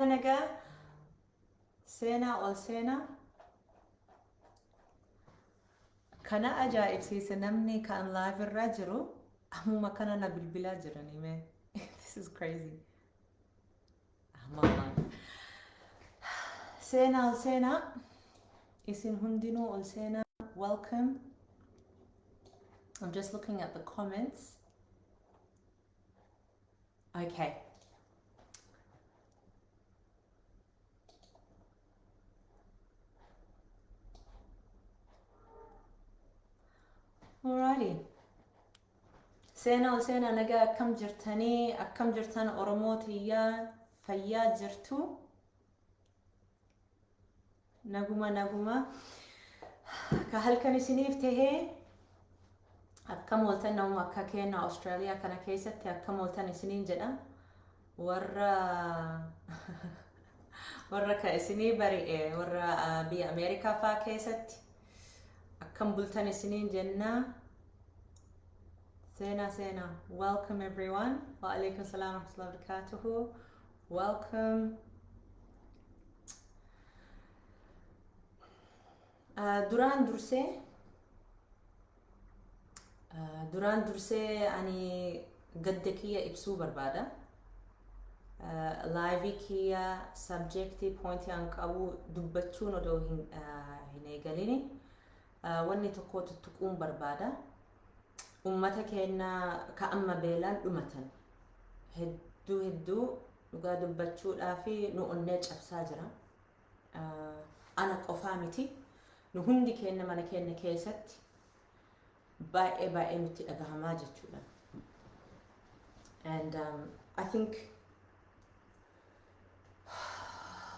Nagaa seenaa ol seenaa. Kana ajaa'ibsiise, namni kan live irra jiru ammuma kana na bilbilaa jiranii mee. This is crazy. I'm on live. Seenaa ol seenaa. Isin hundinuu ol seenaa. Welcome. I'm just looking at the comments. Okay. Alrighty. Seenaa ol seenaa. Nagaa, akkam jirtanii? Akkam jirtan Oromoo tiyyaa? Fayyaa jirtu? Naguma, naguma. Ka halkan isiniif tahee akkam ooltan? Namuma akka keenya Austraaliyaa kana keessatti akkam ooltan isiniin jedha. Warra ka isinii bari'e, warra biyya Ameerikaa faa keessatti akkam bultan isiniin jennaa. Seenaa, seenaa. Welcome everyone. Wa alaikum salam wa rahmatullahi wa barakatuhu. Welcome. Duraan dursee ani gadda kiyya ibsuu barbaada. Live kiyya subject point an qabu dubbachuun odoo hin eegalini wanni tokko tuttuquun barbaada. Ummata keenya ka amma beelaan dhumatan hedduu hedduu dhugaa dubbachuudhaa fi nu onnee cabsaa jira. Ana qofaa miti, nu hundi keenya mana keenya keessatti baay'ee baay'ee nutti dhagahamaa jechuudha. And I think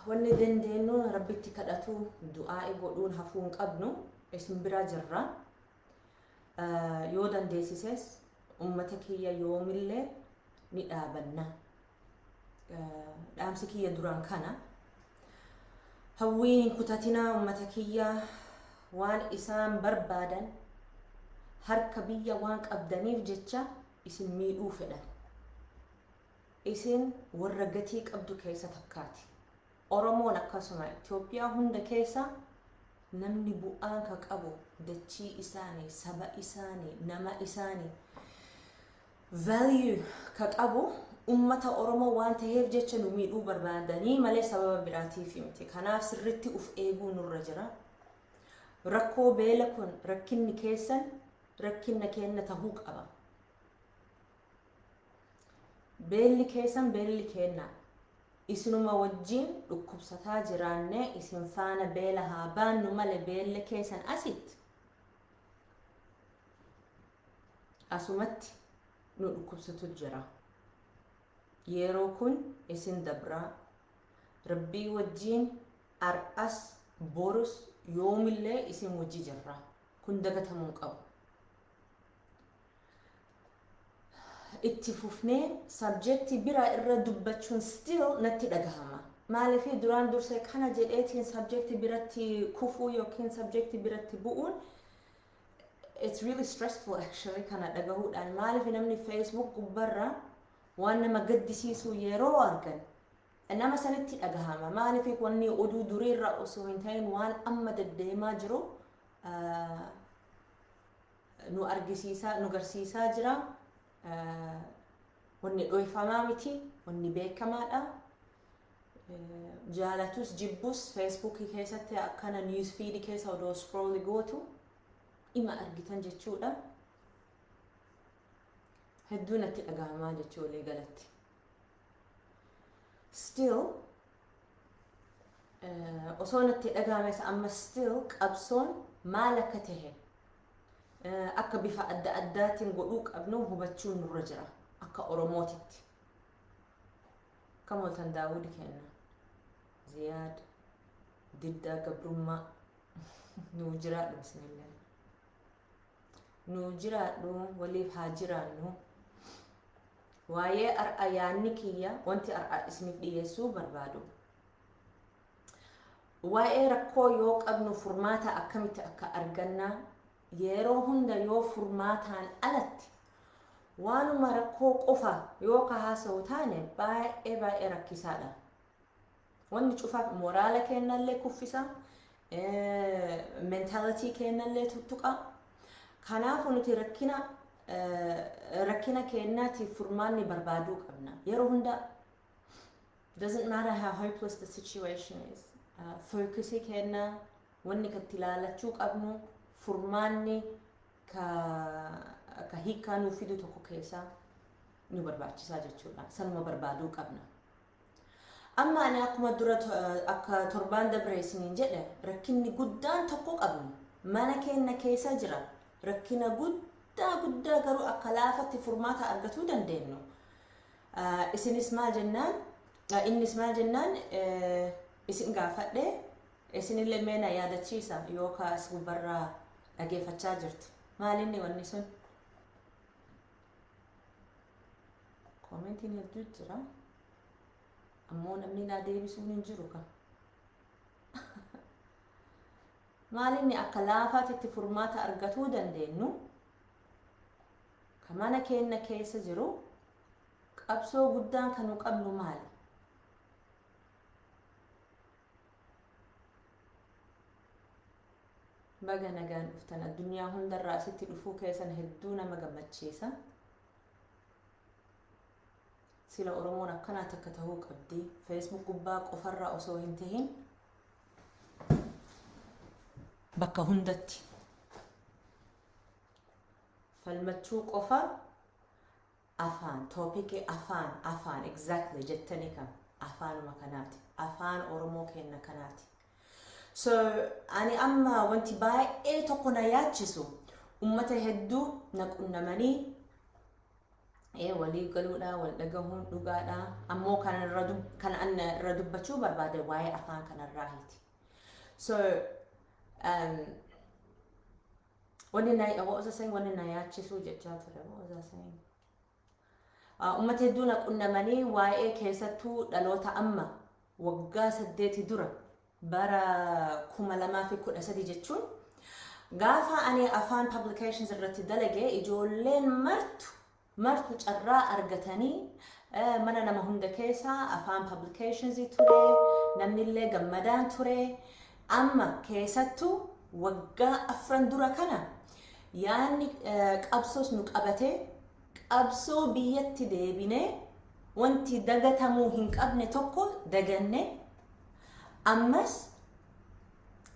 wanni dandeenyu Rabbitti kadhatu, du'aa'i godhuun hafuu hin qabnu, isin bira jirra. Yoo dandeessises ummata kiyya yoomillee ni dhaabanna. Dhaamsi kiyya duraan kana. Hawwiin hin kutatinaa, ummata kiyya. Waan isaan barbaadan harka biyya waan qabdaniif jecha isin miidhuu fedhan. Isin warra gatii qabdu keessa takkaati. Oromoon akkasuma Itoophiyaa hunda keessa namni bu'aan ka qabu, dachii isaanii, saba isaanii, nama isaanii value ka qabu ummata Oromoo waan ta'eef jecha nu miidhuu barbaadanii malee sababa biraatiif miti. Kanaaf sirritti uf eeguu nurra jira. Rakkoo beela kun rakkinni keessan rakkinna keenna tahuu qaba. Beelli keessan beelli keenna. Isinuma wajjin dhukkubsataa jiraannee isin faana beela haa baannu malee beella keessan asitti asumatti nu dhukkubsatu jira. Yeroo kun isin dabraa. Rabbii wajjin ar'as, borus, yoomillee isin wajji jirra. Kun dagatamuu qabu. Itti fufnee subject biraa irra dubbachuun still natti dhagahama. Maaliif duraan dursee kana jedheetiin subject biratti kufuu yookiin subject biratti bu'uun, it's really stressful actually kana dhagahuudhaan. Maaliif namni Facebook gubbarra waan nama gaddisiisu yeroo argan nama sanitti dhagahama. Maaliif wanni oduu duriirra osoo hin ta'in waan amma deddeemaa jiru nu argisiisaa, nu garsiisaa jira. Wanni dhoyfamaa miti, wanni beekamaadha. Jaalatus jibbus Facebookii keessatti akkana news feed keessa odoo scroll gootu ima argitan jechuudha. Hedduu natti dhagahamaa jechuu walii galatti. Still osoo natti dhagahames amma still qabsoon maal akka tahe, akka bifa adda addaatiin godhuu qabnu hubachuun nurra jira akka Oromootitti. Kam ooltan, Daawudi kenna. Ziyaad diddaa gabrummaa, nuu jiraadhu isinillee. Nuu jiraadhu, waliif haa jiraannu. Waa'ee ar'a yaanni kiyya, wanti ar'a isiniif dhiyeessuu barbaadu. Waa'ee rakkoo yoo qabnu furmaata akkamitti akka argannaa. Yeroo hunda yoo furmaataan alatti waanuma rakkoo qofa yoo ka haasa'u taane baay'ee baay'ee rakkisaadha. Wanni cufa moraala kennallee kuffisa, mentality kennallee tuttuqa. Kanaafuu nuti rakkina kennaatiif furmaanni barbaaduu qabna. Yeroo hunda, doesn't matter how hopeless the situation is. Focusii kenna wanni katti ilaalachuu qabnu furmaanni ka hiikkaa nuu fidu tokko keessaa nu barbaachisaa jechuudha. Sanuma barbaaduu qabna. Amma ani akkuma dura akka torbaan dabre isiniin jedhe, rakkinni guddaan tokko qabnu mana keenya keessa jira. Rakkina guddaa guddaa garuu akka laafatti furmaata argatuu dandeenyu. Isinis maal jennaan, innis maal jennaan isin gaafadhe, isinillee meena yaadachiisa yookaas gubbarraa dhageeffachaa jirtu. Maal inni wanni sun? Commentiin hedduu jira. Ammoo namni naa deebisuun hin jiru kan. Maal inni akka laafaatti furmaata argatuu dandeenyu ka mana keenya keessa jiru, qabsoo guddaan kan nu qabnu maali? Baga nagaan dhuftan. Addunyaa hundarraa asitti dhufuu keessan hedduu nama gammachiisa. Sila Oromoon akkanaa takka tahuu qabdi. Facebook gubbaa qofarraa osoo hin tahin bakka hundatti. Falmachuu qofa afaan topicii afaan afaan exactly jettanii kan afaanuma kanaati. Afaan Oromoo kenna kanaati. So ani amma wanti baay'ee tokko na yaachisu, ummata hedduu na qunnamanii walii galuudha, wal dhagahuun dhugaadha, ammoo kan an irra dubbachuu barbaade waa'ee afaan kanarraa hiti. So wanni na, what was I saying? Wanni na yaachisuu jechaa ture. What was I saying? Ummata hedduu na qunnamanii waa'ee keessattuu dhaloota amma waggaa 8 dura, bara 2013 jechuun, gaafa ani Afaan Publications irratti dalage, ijoolleen martu martu carraa argatanii mana nama hunda keessaa Afaan Publications ture, namnillee gammadaan ture. Amma keessattuu waggaa 4 dura kana yaanni qabsoos nu qabatee, qabsoo biyyatti deebinee, wanti dagatamuu hin qabne tokko daganne. Ammas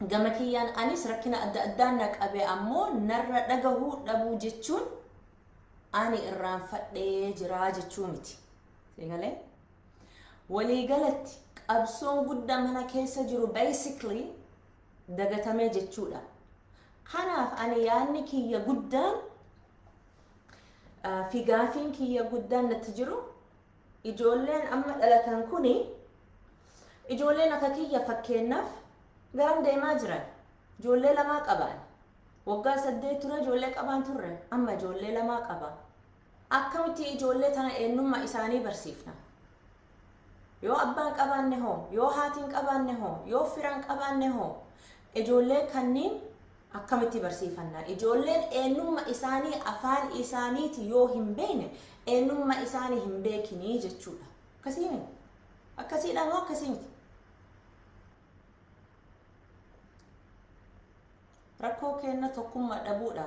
gama kiyyaan anis rakkina adda addaan na qabe, ammoo narra dhagahuu dhabuu jechuun ani irraanfadhee jiraa jechuu miti. Seegalee? Waliigalatti qabsoon guddaa mana keessa jiru basically dagatamee jechuudha. Kanaaf ani yaadni kiyya guddaan fi gaafiin kiyya guddaan natti jiru, ijoolleen amma dhalatan kuni, ijoolleen akka kiyya fakkeenyaaf garam deemaa jiran? Ijoollee lamaa qaban. Waggaa 8 ture ijoollee qabaan turre, amma ijoollee lamaa qaba. Akkamitti ijoollee tana eenyummaa isaanii barsiifna? Yoo abbaan qabaanne hoo? Yoo haatiin qabaanne hoo? Yoo firaan qabaanne hoo? Ijoollee kanniin akkamitti barsiifanna? Ijoolleen eenyummaa isaanii afaan isaaniiti yoo hin beekne, eenyummaa isaanii hin beekinii jechuudha. Akkasii miti? Akkasiidha moo akkasii miti? Rakkoo kenna tokkummaa dhabuudha.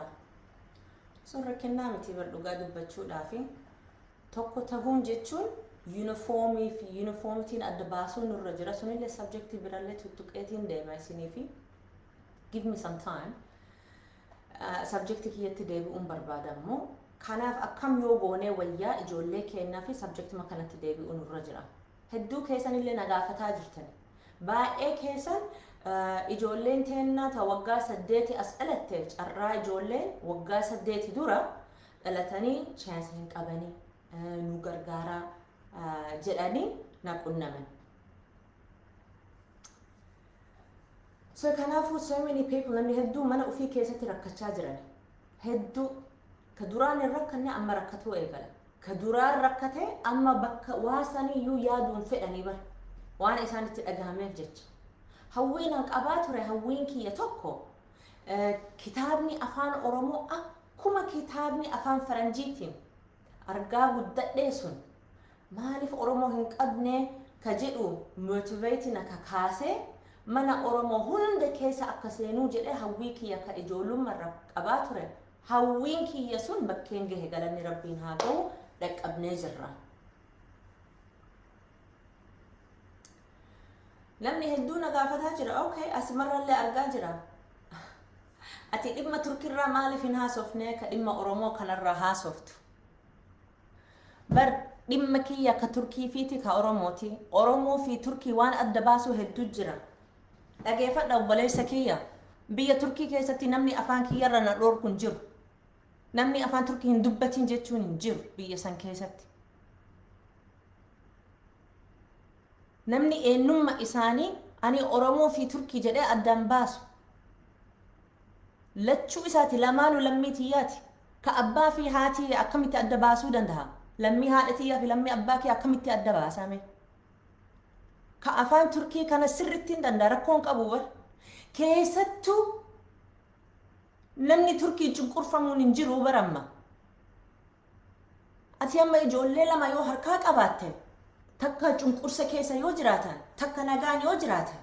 Sun rakkinnaa miti bar, dhugaa dubbachuudhaafi. Tokko tahuun jechuun uniformii fi uniformitiin adda baasuun nurra jira. Sunillee subjectii birallee tuttuqeetiin deema isinii fi give me some time. Subjectii kiyyatti deebi'uun barbaada immoo. Kanaaf akkam yoo goonee wayyaa ijoollee kennaa fi subjectuma kanatti deebi'uun nurra jira. Hedduu keessanillee na gaafataa jirtan. Baay'ee keessan ijoolleen teennaa ta waggaa 8 as dhalatte, carraa ijoolleen waggaa 8 dura dhalatanii chance hin qabanii, nu gargaaraa jedhanii na qunnaman. So kanaafuu so many people, namni hedduu mana ofii keessatti rakkachaa jiran. Hedduu ka duraan hin rakkanne amma rakkatuu eegala. Ka duraan rakkate amma bakka waa saniyyuu yaaduun fedhanii bara. Waan isaan itti dhagahameef jecha. Hawwiin an qabaa ture, hawwiin kiyya tokko, kitaabni Afaan Oromoo akkuma kitaabni afaan Faranjiitiin argaa guddadhee sun maaliif Oromoo hin qabne? Ka jedhu motivate na kakaasee mana Oromoo hunda keessa akka seenuu jedhee hawwii kiyya ka ijoollummarra qabaa ture. Hawwiin kiyya sun bakkeen gahe, galanni Rabbiin haa ga'u, dhaqqabnee jirra. Namni hedduu na gaafataa jira. Okay, asumarrallee argaa jira. Ati dhimma Turkirraa maaliif hin haasofne, ka dhimma Oromoo kanarraa haasoftu? Bar dhimma kiyya ka Turkii fiiti ka Oromooti. Oromoo fi Turkii waan adda baasuu hedduu jira. Dhageeffadha, obboleessa kiyya. Biyya Turkii keessatti namni afaan kiyyarra na dhoorku hin jiru. Namni afaan Turkii hin dubbatin jechuun hin jiru biyya san keessatti. Namni eenyummaa isaanii ani Oromoo fi Turkii jedhee addaan baasu. Lachuu isaati, lamaanuu lammii tiyyaati. Ka abbaa fi haati akkamitti adda baasuu danda'a? Lammii haadha tiyyaa fi lammii abbaa kee akkamitti adda baasame? Ka afaan Turkii kana sirriitti hin danda'a, rakkoon qabu bar. Keessattuu namni Turkii cunqurfamuun hin jiru bar amma. Ati amma ijoollee lama yoo harkaa qabaatte, takka cunqursa keessa yoo jiraatan, takka nagaan yoo jiraatan,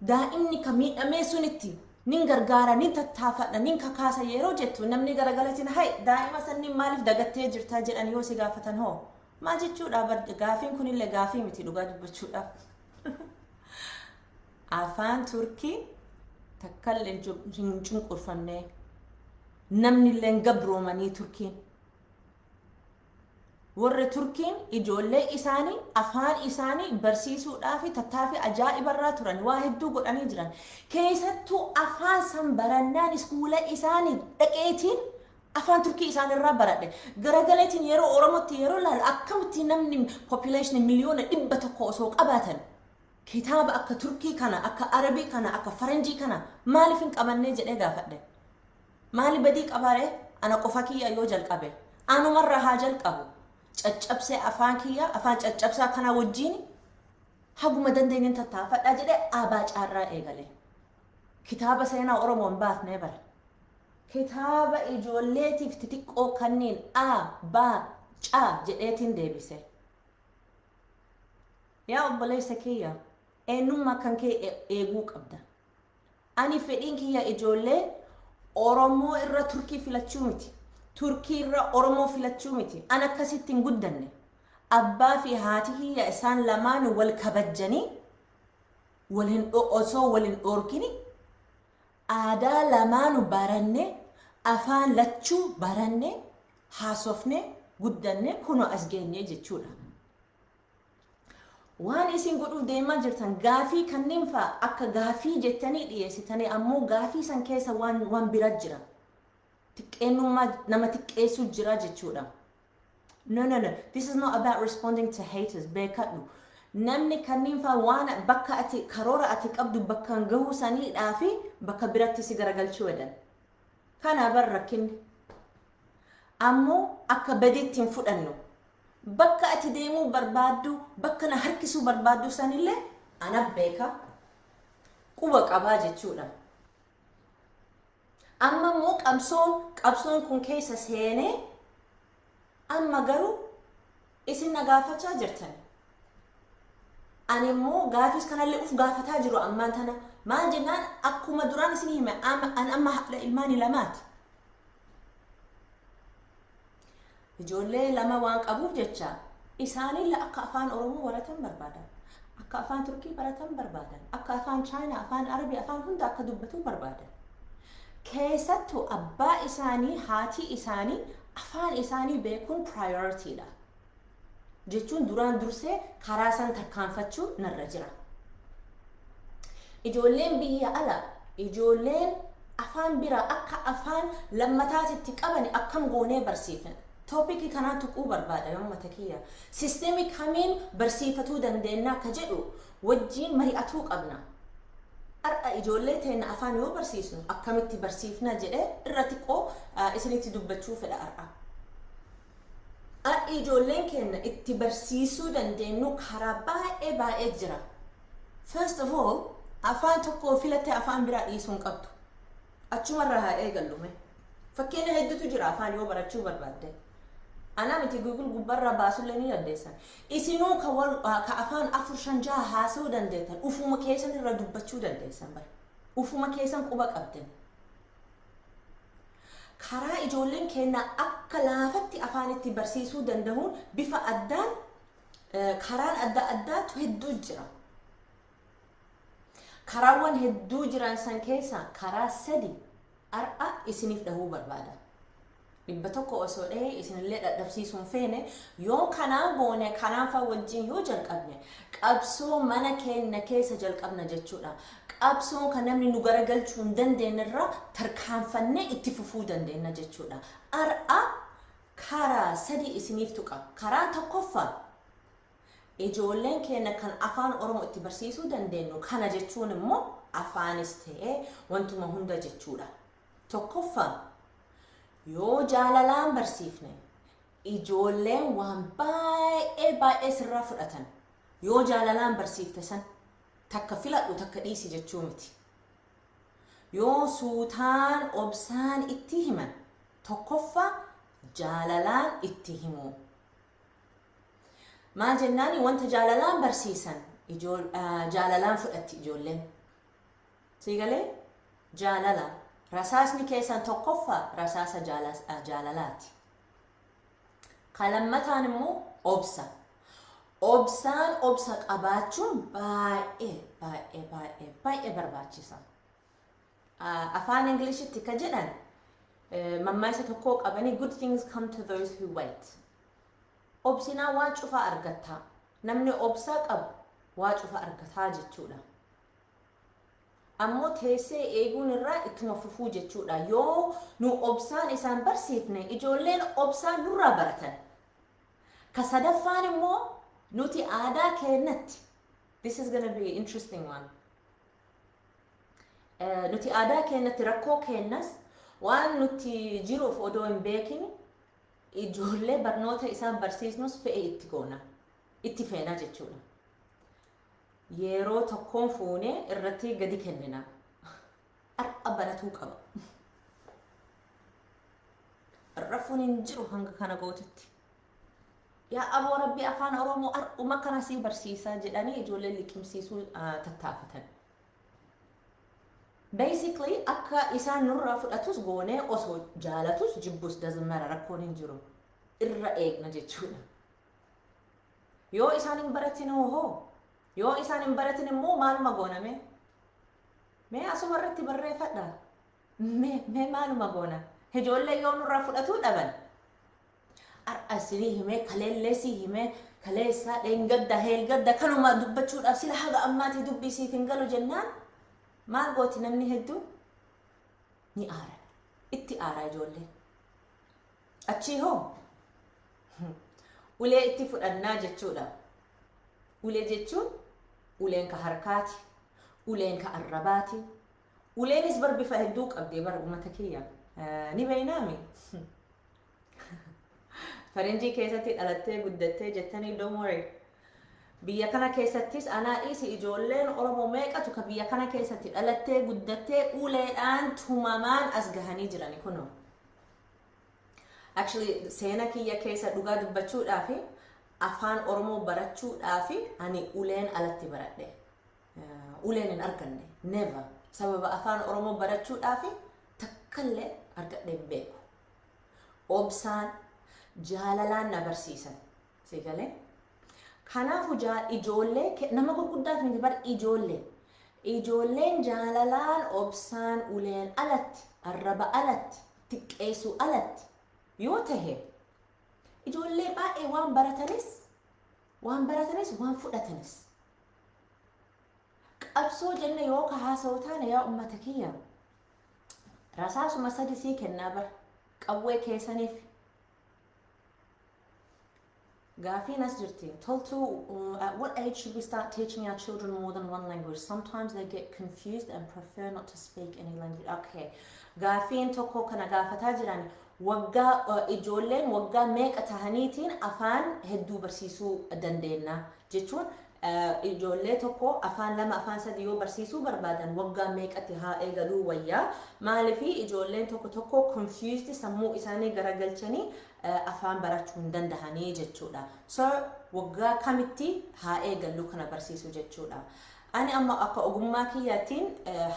daa'imni ka miidhamee sunitti nin gargaara, nin tattaafadha, nin kakaasa yeroo jettu, namni garagalatiin "Hay, daa'ima sanniin maaliif dagattee jirtaa?" jedhan yoo si gaafatan hoo maal jechuudha? Bar gaafiin kunillee gaafii miti dhugaa dubbachuudhaaf. Afaan Turkii takkallee hin cunqurfamne, namni illee gabroomanii. Turkiin, warri Turkiin ijoollee isaanii afaan isaanii barsiisuudhaaf tattaaffii ajaa'ibarraa turan, waa hedduu godhanii jiran. Keessattuu afaan san barannaan iskuula isaanii dhaqeetiin afaan Turkii isaanirraa baradhe. Garagaleetiin yeroo Oromootti yeroo laalu, akkamitti namni population 100,000,000 osoo qabaatan kitaaba akka Turkii kana, akka Arabii kana, akka Faranjii kana maaliif hin qabannee jedhee gaafadhe. Maali badii qabaare ana qofa kiyya yoo jalqabe? Anumarraa haa jalqabu. Caccabsee afaan kiyya, afaan caccabsaa kana wajjin haguma dandeenyeen tattaafadhaa jedhee abaa caarraa eegale. Kitaaba seenaa Oromoo hin baafnee bara. Kitaaba ijoolleetiif xixiqqoo kanneen A, B, C jedheetiin deebise. Yaa obboleessa kiyya, eenyummaa kan kee eeguu qabda. Ani fedhiin kiyya ijoollee Oromoo irra Turkii filachuu miti. Turkii irra Oromoo filachuu miti. An akkasitti hin guddanne. Abbaa fi haati kiyya isaan lamaan wal kabajjanii, wal hin osoo wal hin dhoorkini, aadaa lamaanu baranne, afaan lachuu baranne, haasofne, guddanne, kunoo as geenye jechuudha. Waan isin godhuuf deemaa jirtan, gaafii kanneen fa'a akka gaafii jettanii dhiyeessitanii, ammoo gaafii san keessa waan bira jira. Xiqqeennummaa nama xiqqeessuu jira jechuudha. No, no, no. This is not about responding to haters. Beekadhu. Namni kanneen fa'a waan bakka ati karoora ati qabdu bakkaan gahuu saniidhaa fi bakka biratti si garagalchuu wedan. Kana bar rakkinni. Ammoo akka badiitti hin fudhannu. Bakka ati deemuu barbaaddu, bakka na harkisuu barbaaddu sanillee ana beeka, quba qabaa jechuudha. Amma immoo qabsoon kun keessa seenee, amma garuu isin na gaafachaa jirtan. Ani immoo gaafis kanallee uf gaafataa jiru ammaan tana. Maal jennaan, akkuma duraan isin hime, an amma haadha ilmaanii lamaati. Ijoollee lama waan qabuuf jecha isaanillee akka afaan Oromoo baratan barbaadan. Akka afaan Turkii baratan barbaadan. Akka afaan Chaayinaa, afaan Arabii, afaan hunda akka dubbatu barbaadan. Keessattuu abbaa isaanii, haati isaanii afaan isaanii beekuun priority dha. Jechuun duraan dursee karaa san tarkaanfachuu narra jira. Ijoolleen biyya ala, ijoolleen afaan biraa akka afaan lammataatitti qaban akkam goonee barsiifna? Topic kanaa tuquu barbaada yoo mata kiyya. System kamiin barsiifatuu dandeenya akka jedhu wajjiin mari'atuu qabna. Har'a ijoollee teenya afaan yoo barsiisnu akkamitti barsiifna jedhee irra xiqqoo isinitti dubbachuu fedha har'a. Har'i ijoolleen keenya itti barsiisuu dandeenyu karaa baay'ee baay'ee jira. First of all, afaan tokko filattee afaan biraa dhiisuu hin qabdu. Achumarraa haa eegallume. Fakkeenya hedduutu jira afaan yoo barachuu barbaadde. Anaa miti, Google gubbarraa baasullee ni dandeessan. Isinuu ka afaan afur, shan, jaha haasa'uu dandeettan, ufuma keessan irra dubbachuu dandeessan bara. Ufuma keessan quba qabdan. Karaa ijoolleen keenya akka laafatti afaan itti barsiisuu danda'uun bifa addaan karaan adda addaatu hedduu jira. Karaawwan hedduu jiran san keessa karaa sadi har'a isiniif dhahuu barbaada. 100 osoo dhahee isinillee dadhabsiisuun feene. Yoo kanaa goone, kanaafaa wajjin yoo jalqabne, qabsoo mana keenya keessa jalqabna jechuudha. Qabsoo kan namni nu garagalchuu hin dandeenye irraa tarkaanfannee itti fufuu dandeenya jechuudha. Har'a karaa sadi isiniif tuqa. Karaan tokkoffaa, ijoolleen keenya kan Afaan Oromoo itti barsiisuu dandeenyu, kana jechuun immoo afaanis ta'ee wantuma hunda jechuudha. Tokkoffaa, yoo jaalalaan barsiifne, ijoolleen waan baay'ee baay'ee sirraa fudhatan. Yoo jaalalaan barsiifte san, takka filadhu takka dhiisi jechuu miti. Yoo suutaan obsaan itti himan, tokkoffaa jaalalaan itti himu. Maal jennaani, wanta jaalalaan barsiisan jaalalaan fudhatti ijoolleen. Siigalee jaalala. Rasaasni keessan tokkoffaa rasaasa jaalalaati. Kan lammataan immoo obsa. Obsaan obsa qabaachuun baay'ee baay'ee baay'ee baay'ee barbaachisa. Afaan Ingiliishitti ka jedhan mammaaksa tokkoo qabanii, "Good things come to those who wait." Obsinaa waa cufaa argattaa. Namni obsaa qabu waa cufa argataa jechuudha. Ammoo teessee eeguun irraa ittuma fufuu jechuudha. Yoo nu obsaan isaan barsiifne, ijoolleen obsaan nurraa baratan. Ka sadaffaan immoo nuti aadaa keenyatti, this is gonna be interesting one. Nuti aadaa keenyatti rakkoo keenyas waan nuti jiruuf odoo hin beekin, ijoollee barnoota isaan barsiisnus fe'e itti goona. Itti feena jechuudha. Yeroo tokkoon fuunee irratti gadi kennina. Har'a baratuu qaba. Rafuun hin jiru hanga kana gootutti. Yaa aboo rabbi, Afaan Oromoo har'uma kana sii barsiisaa jedhanii ijoollee liqimsiisuu tattaafatan. Basically akka isaan nurraa fudhatus goonee, osoo jaalatus jibbus, doesn't matter, rakkoon hin jiru. Irra eegna jechuudha. Yoo isaan hin baratin hoo? Yoo isaan hin baratin immoo maaluma gooname? Mee asuma irratti barreeffadha. Mee maaluma goona? Ijoollee yoo nurraa fudhatuu dhaban. Har'a isinii himee, kaleellee sii himee, kaleessaa dheengadda heelgadda kanuma dubbachuudhaaf sila haga ammaatii dubbii siif hin galu jennaan, maal gooti namni hedduu? Ni aara. Itti aara ijoollee. Achii hoo? Ulee itti fudhannaa jechuudha. Ulee jechuun uleen ka harkaati, uleen ka arrabaati. Uleenis bar bifa hedduu qabdee bara, uummata kiyya. Ni beeynaami. Faranjii keessatti dhalattee guddattee jettanii, don't worry. Biyya kana keessattis anaa dhiisi, ijoolleen Oromoo meeqatu ka biyya kana keessatti dhalattee guddattee uleedhaan tumamaan as gahanii jirani kunoo. Actually, seena kiyya keessa dhugaa dubbachuudhaafi, Afaan Oromoo barachuudhaafi ani uleen alatti baradhe. Uleen hin arganne. Never. Sababa Afaan Oromoo barachuudhaafi takkallee argadhe hin beeku. Obsaan jaalalaan na barsiisan. Si galee? Kanaafuu ijoollee, nama gurguddaaf miti bar ijoollee. Ijoolleen jaalalaan, obsaan, uleen alatti, arraba alatti, xiqqeessuu alatti yoo tahe, ijoollee baay'ee waan baratanis waan fudhatanis. Qabsoo jenne yoo ka haasa'u taane, yaa ummata kiyya, rasaasuma sadi sii kennaa bar qawwee keessaniif. Gaafiin as jirti. Toltu, at what age should we start teaching our children more than one language? Sometimes they get confused and prefer not to speak any language. Okay. Gaafiin tokko kana gaafataa jiran, waggaa ijoolleen waggaa meeqa tahaniitiin afaan hedduu barsiisuu dandeenya jechuun. Ijoollee tokko afaan lama, afaan sadi yoo barsiisuu barbaadan, waggaa meeqatti haa eegaluu wayyaa? Maaliifi ijoolleen tokko tokko confused, sammuu isaanii garagalchanii afaan barachuu hin dandahanii jechuudha. So waggaa kamitti haa eegallu kana barsiisuu jechuudha. Ani amma akka ogummaa kiyyaatiin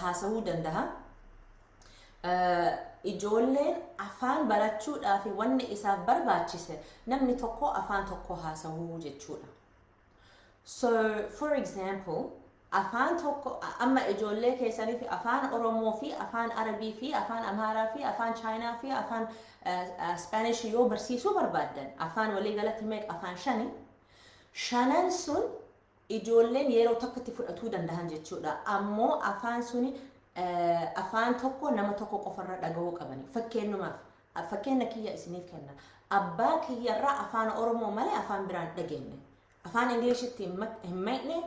haasa'uu danda'a. Ijoolleen afaan barachuudhaaf wanni isaaf barbaachise namni tokko afaan tokko haasa'uu jechuudha. So, for example, afaan tokko amma ijoollee keessanii fi afaan Oromoo fi afaan Arabii fi afaan Amaaraa fi afaan Chaayinaa fi afaan Spanish yoo barsiisuu barbaaddan, afaan waliigalatti meeqa? Afaan shani. Shanan sun ijoolleen yeroo tokkotti fudhatuu danda'an jechuudha. Ammoo afaan suni afaan tokko nama tokko qofarra dhagahuu qabani. Fakkeenyumaaf, fakkeenya kiyya isiniif kenna. Abbaa kiyyarraa afaan Oromoo malee afaan biraan dhageenye. Afaan Ingiliishitti hin makne.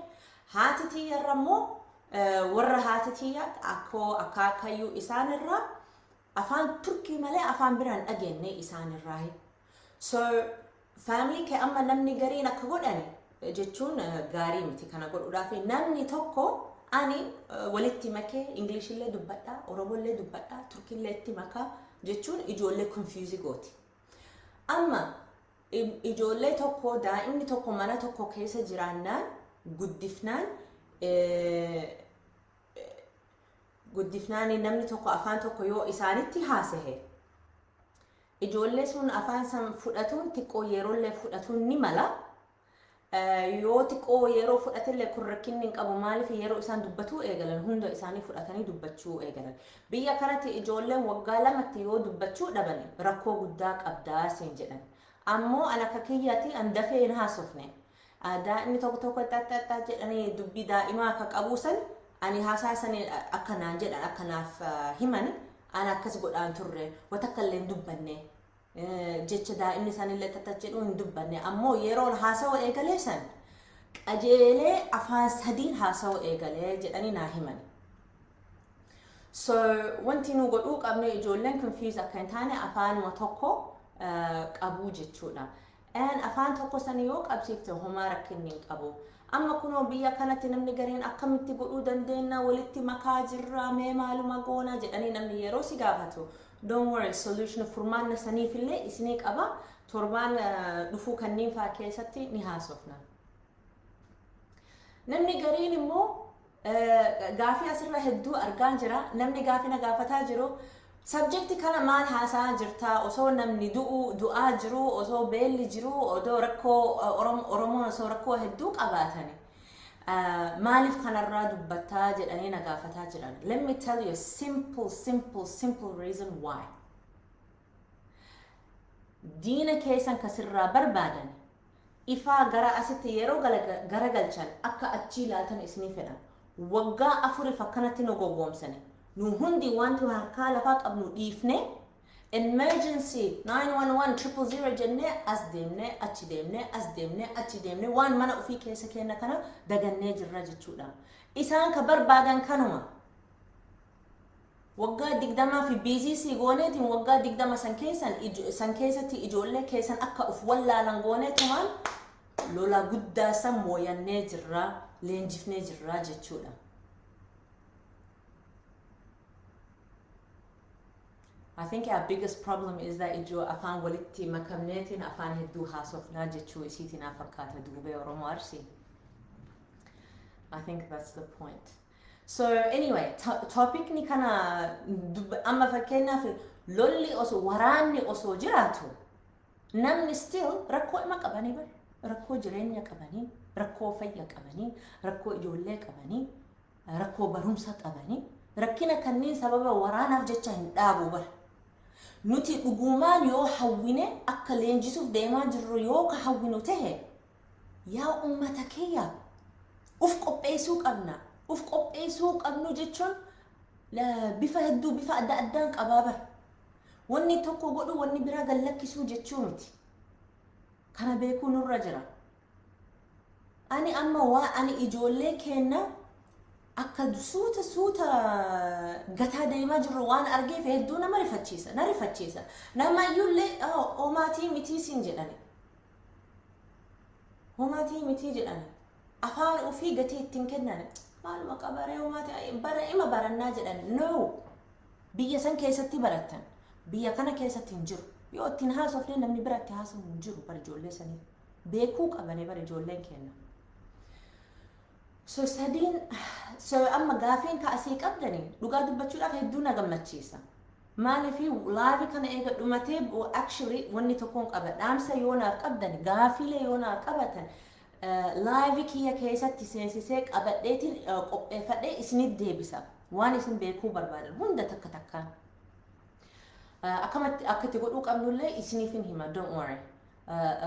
Haati tiyyarra immoo, warra haati tiyya, akkoo, akaakayyuu isaanirraa afaan Turkii malee afaan biraan dhageenye isaanirraa. So family kee amma namni gariin akka godhani jechuun gaarii miti. Kana godhuudhaaf namni tokko ani walitti makee Ingilishillee dubbadhaa, Oromollee dubbadhaa, Turkiillee itti makaa jechuun ijoollee confuse gooti. Amma ijoollee tokko, daa'imni tokko mana tokko keessa jiraannaan, guddifnaan, namni tokko afaan tokko yoo isaanitti haasahe, ijoollee sun afaan san fudhatuun xiqqoo yeroollee fudhatuun ni mala. Yoo xiqqoo yeroo fudhatillee kun rakkinni hin qabu. Maaliif? Yeroo isaan dubbatuu eegalan hunda isaanii fudhatanii dubbachuu eegalan. Biyya kanatti ijoolleen waggaa 2tti yoo dubbachuu dhaban rakkoo guddaa qabdaa siin jedhan. Ammoo an akka kiyyaatti an dafee hin haasofne. Daa'imni tokko tokko xaxxaxxa jedhanii dubbii daa'imaa akka qabu san ani haasaa sanii akka naan jedhan, akka naaf himan, an akkas godhaan turre, wata illee hin dubbanne. Jecha daa'imni isaaniillee xaxxa jedhu hin dubbanne. Ammoo yeroon haasawuu eegalee san qajeelee afaan sadiin haasawuu eegalee jedhanii naa himan. So wanti nu godhuu qabnu, ijoolleen confuse akka hin taane, afaanuma tokko qabuu jechuudha. And afaan tokko san yoo qabsiifte homaa rakkinni hin qabu. Amma kunoo biyya kanatti namni gareen akkamitti godhuu dandeenya, walitti makaa jirra, mee maaluma goona jedhanii namni yeroo si gaafatu. Don't worry, solution, furmaanna saniifillee isinii qaba. Torbaan dhufuu kanneen fa'aa keessatti ni haasofna. Namni gariin immoo gaafii asirra hedduu argaa jira. Namni gaafii na gaafataa jiru. Subject kana maal haasaa jirtaa, osoo namni du'u du'aa jiru, osoo beelli jiru, odoo rakkoo Oromoon osoo rakkoo hedduu qabaatani, maaliif kanarraa dubbattaa jedhanii na gaafataa jiran. Let me tell you a simple, simple, simple reason why. Diina keessan kasirraa barbaadan ifaa gara asitti yeroo garagalchan akka achii ilaaltan isinii fedhan. Waggaa 4f akkanatti nu gowwoomsani. Nu hundi wanti harkaa lafaa qabnu dhiifne, emergency 911 000 jennee, as deemnee achi deemnee, as deemnee achi deemnee, waan mana ofii keessa kenna kana dagannee jirra jechuudha. Isaan ka barbaadan kanuma. Waggaa 20 fi busy si gooneetiin, waggaa 20 san keessan san keessatti ijoollee keessan akka uf wallaalan gooneetumaan lola guddaa san mooyannee jirra, leenjifnee jirra jechuudha. I think our biggest problem is that ijoo afaan walitti makamneetiin afaan hedduu haasofnaa jechuu isiitiin fakkaata duubee Oromoo Arsii. I think that's the point. So anyway, topicni kana amma fakkeenyaaf lolli osoo, waraanni osoo jiraatu, namni still rakkoo ima qabanii bar, rakkoo jireenya qabanii, rakkoo fayya qabanii, rakkoo ijoollee qabanii, rakkoo barumsa qabanii, rakkina kanneen sababa waraanaaf jecha hin dhaabu bar. Nuti dhugumaan yoo hawwine, akka leenjisuuf deemaa jirru yoo ka hawwinu tahe, yaa ummata kiyya, uf qopheessuu qabna. Uf qopheessuu qabnu jechuun bifa hedduu, bifa adda addaan qabaa bar. Wanni tokko godhu wanni biraa gallakkisuu jechuu miti. Kana beekuu nurra jira. Ani amma waa ani ijoollee keenna akka suuta suuta gataa deemaa jirru waan argeef hedduu nama rifachiisa, na rifachiisa. Nama iyyuullee homaatii mitii siin jedhani. Homaatii mitii jedhani. Afaan ofii gatii ittiin kennan, maaluma qabaree homaati bara ima barannaa jedhan. No, biyya san keessatti barattan, biyya kana keessatti hin jiru. Yoo ittiin haasofne namni bira itti haasawu hin jiru. Bara ijoollee saniif beekuu qabanii bara ijoolleen kenna. So sadiin, so amma gaafiin ka asii qabdani dhugaa dubbachuudhaaf hedduu na gammachiisa. Maaliif live kana eega dhumatee, actually wanni tokkoon qaba, dhaamsa yoo naaf qabdan, gaafiilee yoo naaf qabatan, live kiyya keessatti seensisee qabadheetiin qopheeffadhee isinit deebisa, waan isin beekuu barbaadan hunda takka takkaan. Akkamatti akka itti godhuu qabnullee isiniif hin hima, don't worry.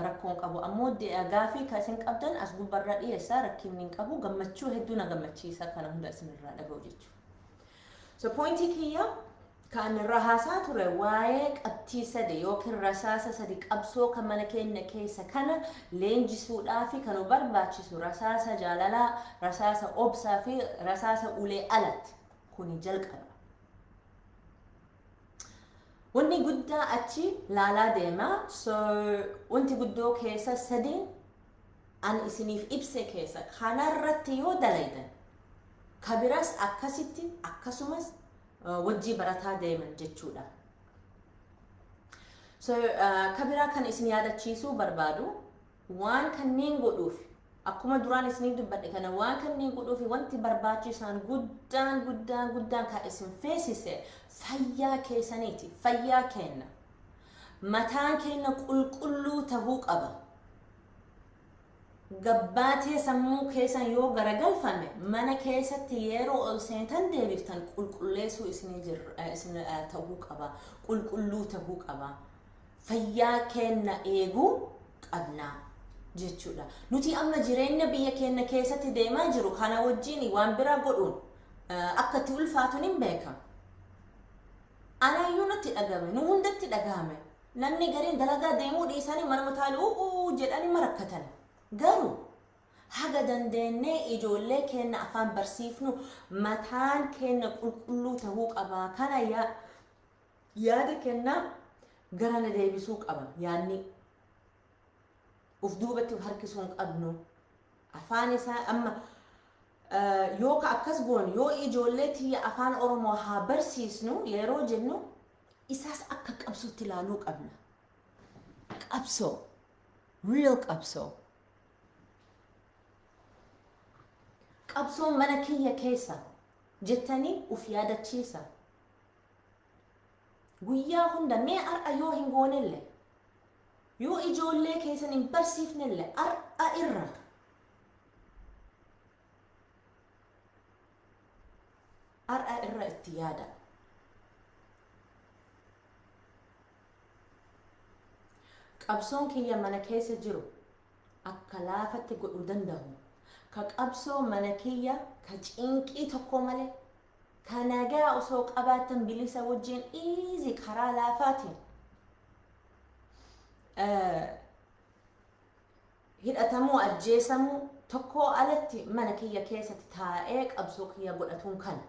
Rakkoon qabu ammoo gaafii ka isin qabdan as gubbarra dhiyeessaa, rakkinni hin qabu. Gammachuu hedduu na gammachiisa kana hunda isinirraa dhaga'u jechuudha. So pointii kiyya kan irra haasaa ture waa'ee qabxii sadi yookiin rasaasa sadi, qabsoo kan mana keenya keessa kana leenjisuudhaa fi kan nu barbaachisu rasaasa jaalalaa, rasaasa obsaa fi rasaasa ulee alatti kuni jalqaba. Wanni guddaa achi laalaa deema. So wanti guddoo keessa sadiin an isiniif ibse keessa kanarratti yoo dalaydan, kabiras akkasitti akkasumas wajjii barataa deeman jechuudha. So kabiraa kan isin yaadachiisuu barbaadu, waan kanneen godhuuf, akkuma duraan isiniif dubbadhe kana, waan kanneen godhuuf wanti barbaachisaan guddaan guddaan guddaan kan isin feesise fayyaa keessaniiti, fayyaa kenna. Mataan keenya qulqulluu tahuu qaba. Gabbaatee sammuu keessan yoo garagalfame, mana keessatti yeroo ol seentan deebiftan qulqulleessuu isin ta'uu qaba. Qulqulluu ta'uu qaba. Fayyaa keenya eeguu qabna jechuudha. Nuti amma jireenya biyya keenya keessatti deemaa jiru kana wajjin waan biraa godhuun akka itti ulfaatu nin beeka. Anaayyuu natti dhagame, nu hundatti dhagahame. Namni gariin dalagaa deemuu dhiisanii manuma taa'anii u'uu jedhanii marakkatan. Garuu haga dandeenyee ijoollee keenya afaan barsiifnu, mataan keenya qulqulluu ta'uu qaba. Kana yaada kennaa gara na deebisuu qaba yaadni. Uf duubatti harkisuu hin qabnu. Afaan isaa amma yoo ka akkas goonu, yoo ijoollee tiyya afaan Oromoo haa barsiisnu yeroo jennu, isaas akka qabsootti ilaaluu qabna. Qabsoo. Real qabsoo. Qabsoon mana kiyya keessa jettanii uf yaadachiisa. Guyyaa hunda mee har'a yoo hin goonelle, yoo ijoollee keessan hin barsiifnelle, har'a irra har'a irra itti yaada. Qabsoon kiyya mana keessa jiru akka laafatti godhuu danda'u. Ka qabsoo mana kiyya ka cinqii tokko malee, ka nagaa osoo qabaatan, bilisa wajjin, easy, karaa laafaatiin hidhatamuu, ajjeesamuu tokkoo alatti mana kiyya keessatti taa'ee qabsoo kiyya godhatuun kana.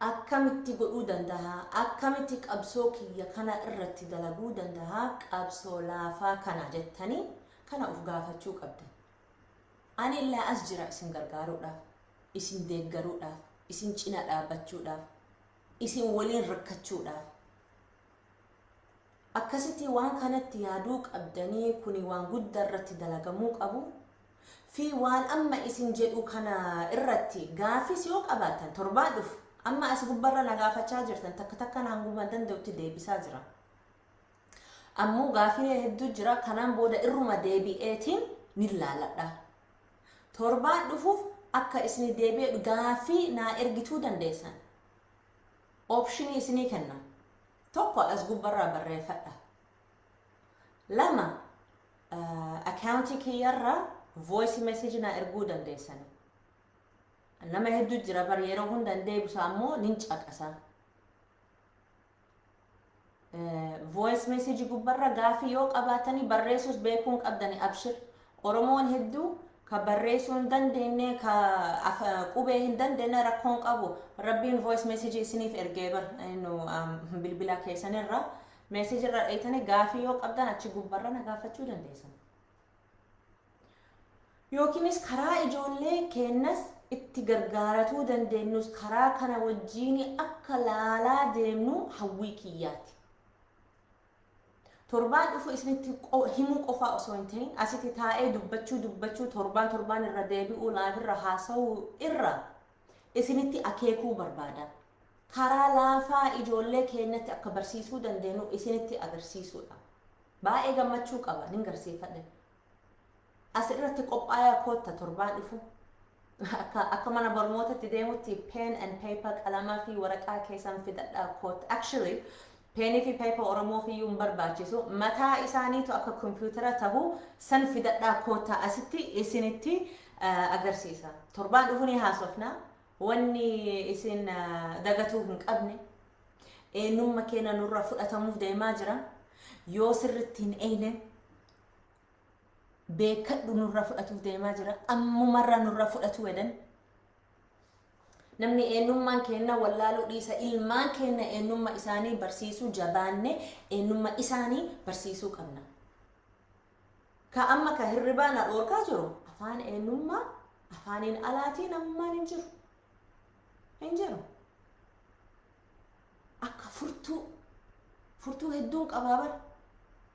Akkamitti godhuu danda'a? Akkamitti qabsoo kiyya kana irratti dalaguu danda'a? Qabsoo laafaa kana jettanii kana of gaafachuu qabdan. Ani illee as jira isin gargaaruudhaaf, isin deeggaruudhaaf, isin cina dhaabbachuudhaaf, isin waliin rakkachuudhaaf. Akkasitti waan kanatti yaaduu qabdanii, kuni waan guddaa irratti dalagamuu qabu. Fi waan amma isin jedhu kana irratti gaafis yoo qabaattan, torbaan dhufu amma as gubbarra na gaafachaa jirtan takka takkaan hanguma danda'utti deebisaa jira. Ammoo gaafilee hedduu jira, kanaan booda irruma deebi'eetiin ni laaladha. Torbaan dhufuuf akka isin deebi'e gaafii naa ergituu dandeessan. Optionii isinii kenna. Tokko, as gubbarraa barreeffadha. Lama, accountii kiyyarraa voice message naa erguu dandeessan. Nama hedduu jira bar, yeroo hunda hin deebisu, ammoo nin caqasa. Voice message gubbarra gaafii yoo qabaatanii, barreessuus beekuu hin qabdani, abshir. Oromoon hedduu ka barreessuu hin dandeenye, ka qubee hin dandeenye, rakkoon qabu. Rabbiin voice message isiniif ergee bar bilbila keessanirra message irra dheeytanii gaafii yoo qabdan achi gubbarra na gaafachuu dandeessan. Yookiinis karaa ijoollee keenyas itti gargaaratuu dandeenyus karaa kana wajjiin akka laalaa deemnu hawwii kiyyaati. Torbaan dhufu isinitti himuu qofaa osoo hin ta'in, asitti taa'ee dubbachuu dubbachuu, torbaan torbaan irra deebi'uu, live irra haasa'uu irra isinitti akeekuu barbaada. Karaa laafaa ijoollee keenyatti akka barsiisuu dandeenyu isinitti agarsiisuudha. Baay'ee gammachuu qaba nin garsiifadhe. As irratti qophaa'aa kootta torbaan dhufu. Akka mana barnootatti deemutti pen and paper, qalamaa fi waraqaa keessan fidadhaa kootta. Actually, penii fi paper Oromoof iyyuu hin barbaachisu. Mataa isaaniitu akka kompiitara tahu san fidadhaa kootta, asitti isinitti agarsiisa. Torbaan dhufu ni haasofna. Wanni isin dagatuu hin qabne, eenyummaa keenya nurra fudhatamuuf deemaa jira. Yoo sirritti hin eeyne, beekadhu, nurra fudhatuuf deemaa jira. Ammumarra nurra fudhatu wedhan. Namni eenyummaan keenya wallaaluu dhiisa, ilmaan keenya eenyummaa isaanii barsiisuu, jabaanne eenyummaa isaanii barsiisuu qabna. Ka amma ka hirribaa na dhoorkaa jiru afaan eenyummaa, afaaniin alaatii namummaan hin jiru. Hin jiru. Akka furtuu hedduun qabaa bara.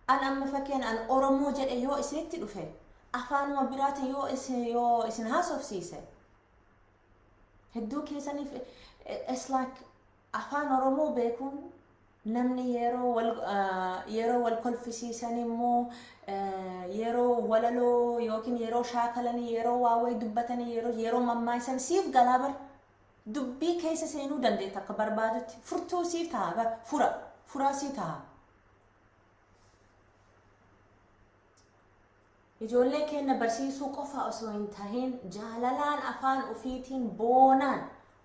An amma fakkeen an Oromoo jedhe yoo isinitti dhufe, afaanuma biraatiin yoo isin haasofsiise, hedduu keessaniif it's like afaan Oromoo beekuun namni yeroo wal kolfisiisan immoo, yeroo walaloo yookiin yeroo shaakalanii, yeroo waa wayii dubbatanii, yeroo mammaayisan siif galaa bar. Dubbii keessa seenuu dandeetta akka barbaadutti. Furtuu siif ta'a bar, furaa sii ta'a. Ijoollee keenya barsiisuu qofa osoo hin tahin, jaalalaan, afaan ofiitiin boonaan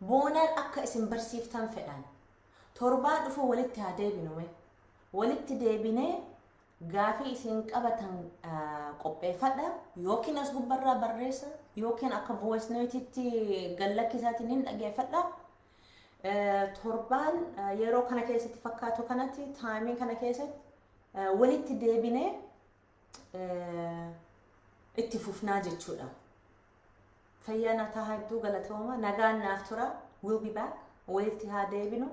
boonaan akka isin barsiiftan fedhan. Torbaan dhufu walitti haa deebinume. Walitti deebinee gaafii isin qabatan qopheeffadha, yookiin as gubbarraa barreessa, yookiin akka voice note-itti gallakkisaatiin hin dhageeffadha. Torbaan yeroo kana keessatti fakkaatu kanatti, timeii kana keessatti walitti deebinee itti fufnaa jechuudha. Fayyaa naa tahaa, hedduu galatooma. Nagaan naaf tura. We'll be back. Walitti haa deebinu.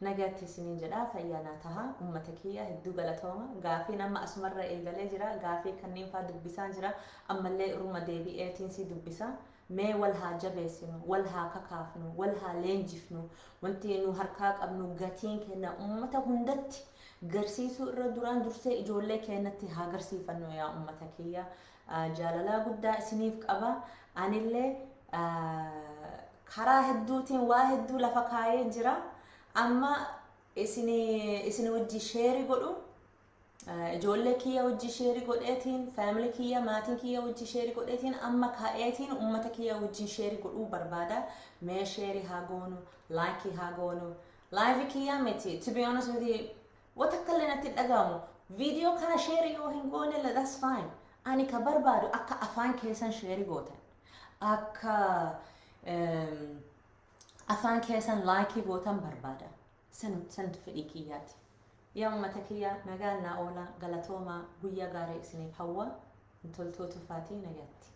Nagaatti isiniin jedha, fayyaa naa tahaa. Uummata kiyya, hedduu galatooma. Gaafii nama asumarra eegalee jira. Gaafii kanneen faa dubbisaan jira. Ammallee irruma deebi'eetiin si dubbisa. Mee wal haa jabeessinu, wal haa kakaafnu, wal haa leenjifnu. Wanti nu harkaa qabnu gatiin kenna uummata hundatti garsiisuu irra duraan dursee ijoollee keenyatti haa garsiifannu, yaa uummata kiyya. Jaalalaa guddaa isiniif qaba. Anillee karaa hedduutiin waa hedduu lafa kaayee jira. Amma isin wajji share godhu, ijoollee kiyya wajji share godheetiin, family kiyya, maatiin kiyya wajji share godheetiin, amma ka'eetiin uummata kiyya wajjin share godhuu barbaada. Mee share haa goonu, like haa goonu. Live kiyya miti, to be honest with you, wata akkallee natti dhagahamu. Viidiyoo kana share yoo hin goone, that's fine. Ani ka barbaadu akka afaan keessan share gootan, akka afaan keessan like gootan barbaada. Santu fedhii kiyyaati. Yaa uummata kiyya, nagaan naa oola, galatoomaa, guyyaa gaarii isiniif hawwa. Toltuu Tufaatii, nagaatti.